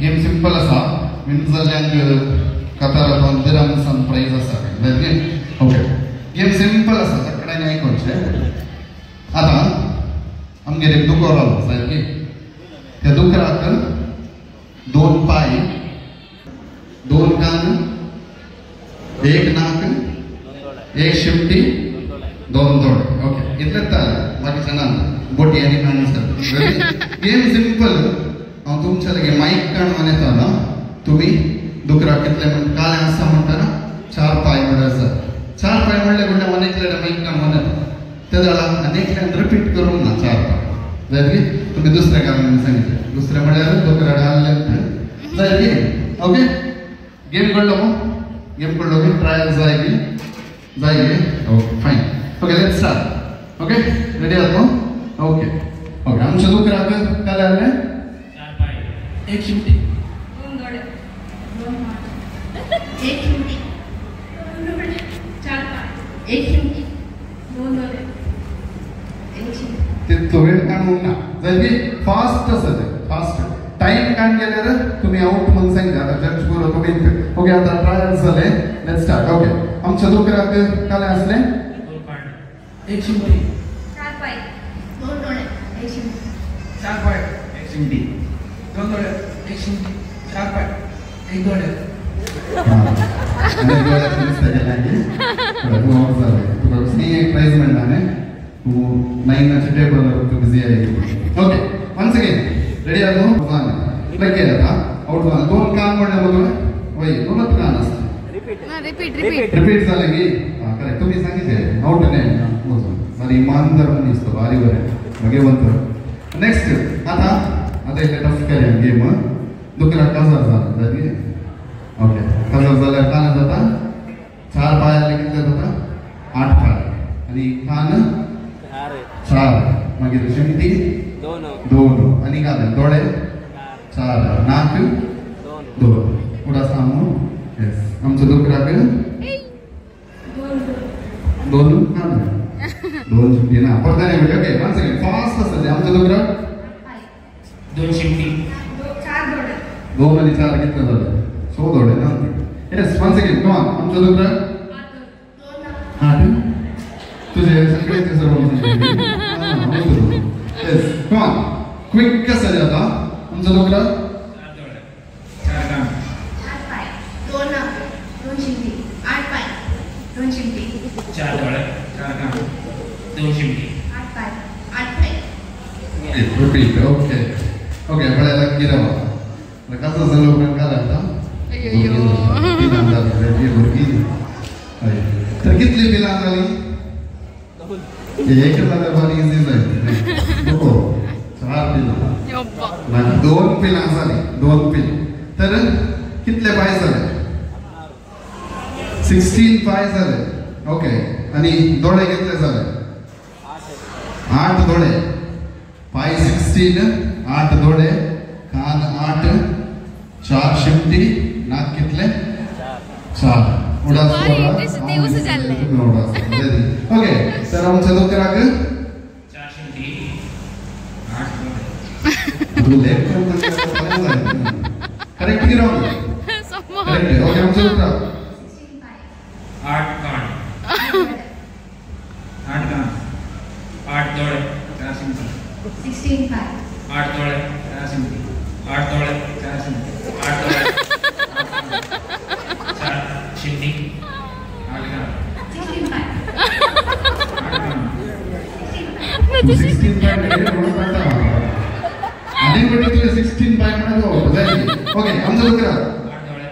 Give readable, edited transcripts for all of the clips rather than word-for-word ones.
Game simple आसा win जाल्ल्यांक कतारांत दिरामसान prize आसा जालें ओके गेम सिंपल आसा सगळ्यांनी आयकोचें आतां आमगेर एक दुकोर आसलो सारकी त्या दुकराक 2 पाय 2 कान 1 नाक 1 शिमटी 2 दोळे ओके इतलेंच जालें बाकीचें ना बोटी आनी कान गेम सिंपल हांव तुमच्या लागीं मायक काडून येता ना तुमी दुकराक कितले म्हण काळे आसा म्हणटना 4 पाय म्हणल्यार जाय 4 पाय म्हणल्यार म्हणल्यार हांव एकल्यान मायक काडून येता ते जाल्यार आनी एकल्यान रिपीट करूंक ना 4 पाय जायत की तुमी दुसऱ्या कारण सांगितलें दुसरें म्हणल्यार दुकरा हाडलें जायत की ओके गेम कळ्ळो मग गेम कळ्ळो की ट्रायल जाय की जाय की okay fine okay let's start okay ready आहात मग ओके ओके आमच्या दुकराक काले आसलें 4 पाय 1 शिमटी 2 दोळे 2 पाय 1 शिमटी 2 दोळे 4 पाय 1 शिमटी 2 दोळे 1 शिमटी तितलो वेळ काडूंक ना जाल्यार की फास्ट आसा तें फास्ट टायम काडून गेल्यार तुमी आवट म्हणून सांगता आतां जज बरो तुमी ओके आतां ट्रायल जालें let's start okay आमच्या दुकराक काले आसलें 2 कान 1 शिमटी 4 पाय 2 दोळे 1 शिमटी 4 पाय 1 शिमटी 2 दोळे 1 शिमटी 4 पाय 1 दोळे आनी दोळ्याचें दिसता गेलें तूं आवट जालें तुका एक प्रायज मेळटा न्ही तूं 9 टेबल तूं बिजी आयली ओके वन्स अगेन रेडी आहा तूं लगे जाता आवट जालें 2 कान म्हणलें मगो तुवें वय 2 कान आसता रिपीट रिपीट रिपीट जालें की आं करेक्ट तुमी सांगितलें आवट न्ही वचून भारी इमानदार मनीस तो भारी बरें मागीर वंतर नेक्स्ट आतां आतां इतलें टफ केलें गेम दुकराक काजार जालें जालें ओके काजार जाल्यार कान जाता 4 पाय जाल्यार कितले जाता 8 पाय आनी कान 4 मागीर शिमटी 2 आनी कान दोळे 4 नाक 2 उडास आमू येस आमचो दुकराक 2 कान 2 शिमटी ना परत आनी ओके वन सेकंड फास्ट आसा तें आमचो दुकराक 2 शिमटी 4 दोळे 2 आनी 4 कितले जाले 6 दोळे ना येस वन सेकंड कम ऑन आमचो दुकराक 8 तुझे सगळे ते सर्व येस कम ऑन क्विक आसा तें आतां आमचो दुकराक 4 दोळे 4 कान 4 पाय 2 नाक 2 शिमटी 8 पाय 2 शिमटी 4 दोळे 4 कान 2 शिमटी 8 पाय 8 पाय रिपीट ओके ओके पळय लक्की रावा कसो जालो उपरांत काल आतां बिलां जालीं भुरगीं हय तर कितलीं बिलां जालीं एक जाल्यार भारी इजी जायत नको 4 बिलां मागीर 2 पिलां जालीं 2 पिलां तर कितले पांय जाले 16 पांय जाले ओके आनी दोळे कितले जाले 8 दोळे पांय 16 8 दोळे कान 8 4 शिमटी नाक कितले 4 उडास ओके तर आमच्या दुकराक 4 शिमटी 8 दोळे करेक्ट की रॉंग करेक्ट ओके आमच्या दुकराक 8 कान 8 कान 8 दोळे 4 शिमटी 16 पाय 8 दोळे 4 शिमटी 8 दोळे 4 शिमटी 8 दोळे 4 शिमटी 8 कान 16 पाय 16 पाय आनी म्हणटा तुवें 16 पाय म्हणून ओके आमचो दुकराक 8 दोळे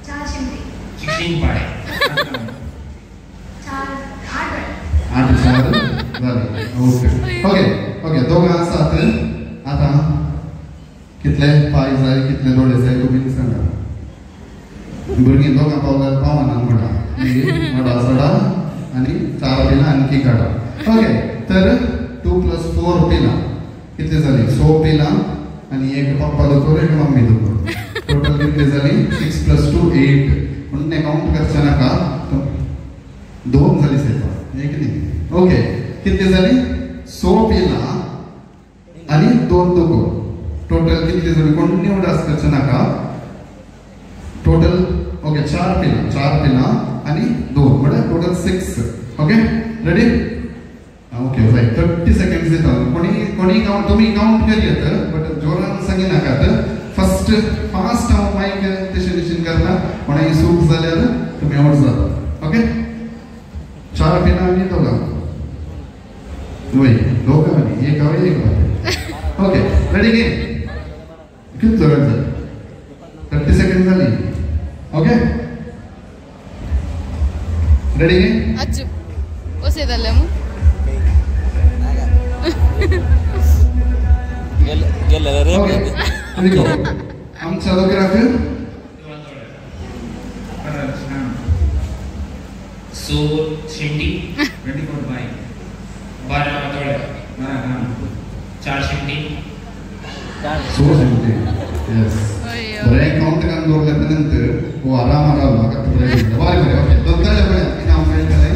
4 शिमटी 16 पाय 4 8 8 4 जालें ओके ओके ओके दोगां आसात आतां कितले पांय जाय कितले दोळे जाय तुमी सांगा भुरगीं दोगां पावल्यार पावना म्हणटा माडा सडा आनी 4 पिलां आणखी काडा ओके तर 2 + 4 पिलां कितले जालीं 6 पिलां आनी एक पप्पा दोतोर एक मम्मी दोतोर टोटल कितले जालीं 6 + 2 8 म्हणून कावंट करचें नाका 2 जालीं सेपा एक न्ही ओके कितले जालीं 6 पिलां आनी 2 दोतोर टोटल कितली जोडी कोणी उडास करचे नाका. टोटल ओके 4 पिलां, 4 पिलां आनी 2 म्हळ्यार total 6. Okay ready? Okay fine. 30 seconds दिता. कोणी कोणी काउंट तुमी काउंट करियत बट जोरान सांगी नाकात. फर्स्ट फास्ट हांव मायक तशें तशें करता, कोणाय सूक जाल्यार तुमी आवट जाता. ओके 4 पिलां आनी दोगां. वय दोगां न्ही, एक हांव एक हांव. ओके रेडी गेम कितलो वेळ जालो? 30 सेकंड जाली. Okay ready game? अच्चू ओसे जालें मू. ओके हम चालू करा फिर. सो शिंडी 24 बाय 12 मतोड़े 4 शिंडी 100 शिंडी. यस बरें काउंट करून दवरले नंतर वो आराम आराम म्हाका बरें बरें. ओके दोन जाले पळय इनाम मेळटलें.